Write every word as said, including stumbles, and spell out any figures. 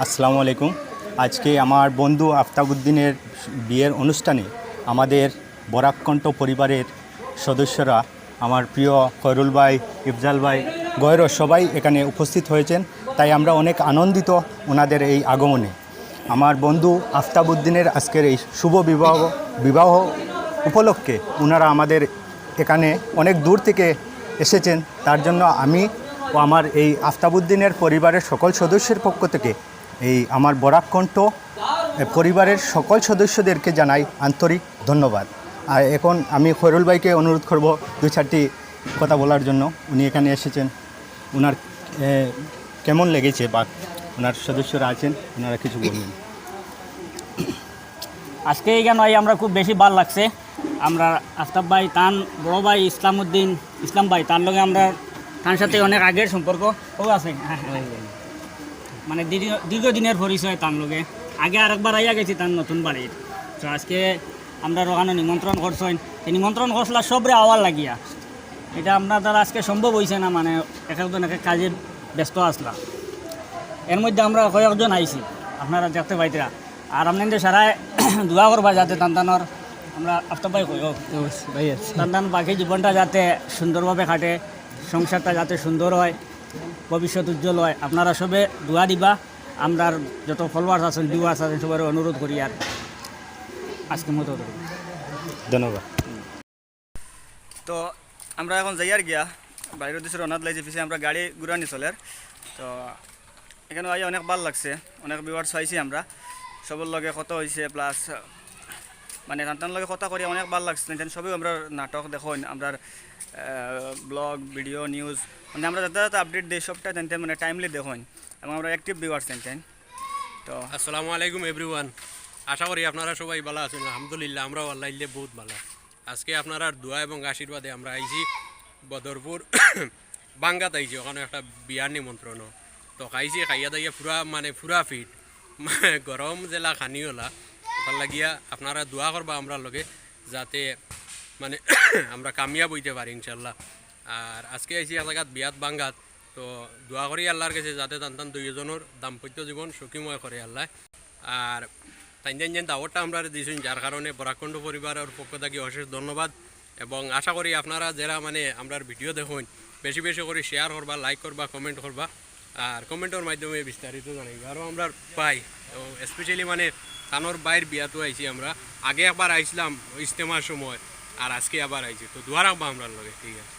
আসসালামু আলাইকুম। আজকে আমার বন্ধু আফতাবউদ্দিনের বিয়ের অনুষ্ঠানে আমাদের বরাক কণ্ঠ পরিবারের সদস্যরা, আমার প্রিয় খয়রুল ভাই, ইফজাল ভাই, গয়রো সবাই এখানে উপস্থিত হয়েছেন। তাই আমরা অনেক আনন্দিত ওনাদের এই আগমনে। আমার বন্ধু আফতাবউদ্দিনের আজকের এই শুভ বিবাহ বিবাহ উপলক্ষে ওনারা আমাদের এখানে অনেক দূর থেকে এসেছেন। তার জন্য আমি ও আমার এই আফতাবউদ্দিনের পরিবারের সকল সদস্যের পক্ষ থেকে এই আমার বরাক কণ্ঠ এ, পরিবারের সকল সদস্যদেরকে জানাই আন্তরিক ধন্যবাদ। আর এখন আমি খয়রুল ভাইকে অনুরোধ করব দুই চারটি কথা বলার জন্য। উনি এখানে এসেছেন, ওনার এ, কেমন লেগেছে বা ওনার সদস্যরা আছেন, ওনারা কিছু বলবেন। আজকে এখানে আই আমরা খুব বেশি ভালা লাগছে। আমরা আফতাব ভাই, তান বড় ভাই ইসলামউদ্দিন, ইসলাম ভাই, তার লগে আমরা, তার সাথে অনেক আগের সম্পর্ক। ও আছে, হ্যাঁ, হ্যাঁ। মানে দীর্ঘ দীর্ঘদিনের পরিচয় তার লগে। আগে আরেকবার আইয়া গেছি তার নতুন বাড়িত। তো আজকে আমরা ওখানে নিমন্ত্রণ করছইন, এই নিমন্ত্রণ করছিলা সবরে আওয়ার লাগিয়া। এটা আপনার দ্বারা আজকে সম্ভব হইছে না, মানে এক একজন এক এক কাজে ব্যস্ত আসলা। এর মধ্যে আমরা কয়েকজন আইছি, আপনারা দেখতে পাইতরা। আর আপনাদের সারায় দোয়া করবা যাতে তান তানর, আমরা আফতাব ভাই কই, ও, ভাই আছে। তান তান বাকি জীবনটা যাতে সুন্দরভাবে কাটে, সংসারটা যাতে সুন্দর হয়, ভবিষ্যৎ উজ্জ্বল হয়। আপনারা সবে দোয়া দিবা। আমরার যত ফলোয়ার্স আছেন, ভিউয়ার্স আছেন, সবার অনুরোধ করি। আর আজকের মতো ধন্যবাদ। তো আমরা এখন যাইয়ার গিয়া, বাইরের দেশে রওনা দিলাইছি, পিছে আমরা গাড়ি ঘুরানি চলের। তো এখানে আইয়া অনেক ভালা লাগছে, অনেক ভিউয়ার্স পাইছি আমরা, সবর লগে কথা হইছে, প্লাস মানে তান তান লগে কথা করি অনেক ভালা লাগছে। তান সবেউ আমরা নাটক দেখইন, আমরা ব্লগ, ভিডিও, নিউজ, মানে আমরা যাতে যাতে আপডেট দেই সবটা তান তান মানে টাইমলি দেখইন, এবং আমরা অ্যাক্টিভ ভিউয়ার্স তান তান। তো আসসালামু আলাইকুম এভরিওয়ান। আশা করি আপনারা সবাই ভালা আছেন। আলহামদুলিল্লাহ, আমরাও আল্লাহ ইল্লে বহুত ভালা। আজকে আপনারার দোয়া এবং আশীর্বাদে আমরা আইছি বদরপুর বাঙ্গাত আইছি, ওখানে একটা বিয়ার নিমন্ত্রণ। তো খাইছি, খাইয়া দাইয়া পুরা মানে পুরা ফিট, গরম জেলা খানি ওলা। ওখান লাগিয়া আপনারা দোয়া করবা আমরার লগে, যাতে মানে আমরা কামিয়াব হইতে পারি ইনশাল্লাহ। আর আজকে আইছি এক জাগাত বিয়াত বাঙ্গাত, তো দোয়া করি আল্লাহর কাছে যাতে তান তান দুইজনর দাম্পত্য জীবন সুখীময় করে আল্লাহ। আর তাইন যেন যেন দাওয়াতটা আমরারে দিছইন, যার কারণে বরাক কণ্ঠ পরিবারর পক্ষ থাকি অশেষ ধন্যবাদ। এবং আশা করি আপনারা যারা মানে আমরার ভিডিও দেখইন, বেশি বেশি করি শেয়ার করবা, লাইক করবা, কমেন্ট করবা, আর কমেন্টর মাধ্যমে বিস্তারিত জানাইবা। আরও আমরার ভাই, স্পেশালি মানে তানর ভাইর বিয়াত আইছি আমরা। আগে একবার আইছিলাম ইজতেমার সময়, আর আজকে আবার আইছি। তো দোয়া রাখবা আমরার লগে, ঠিক আছে?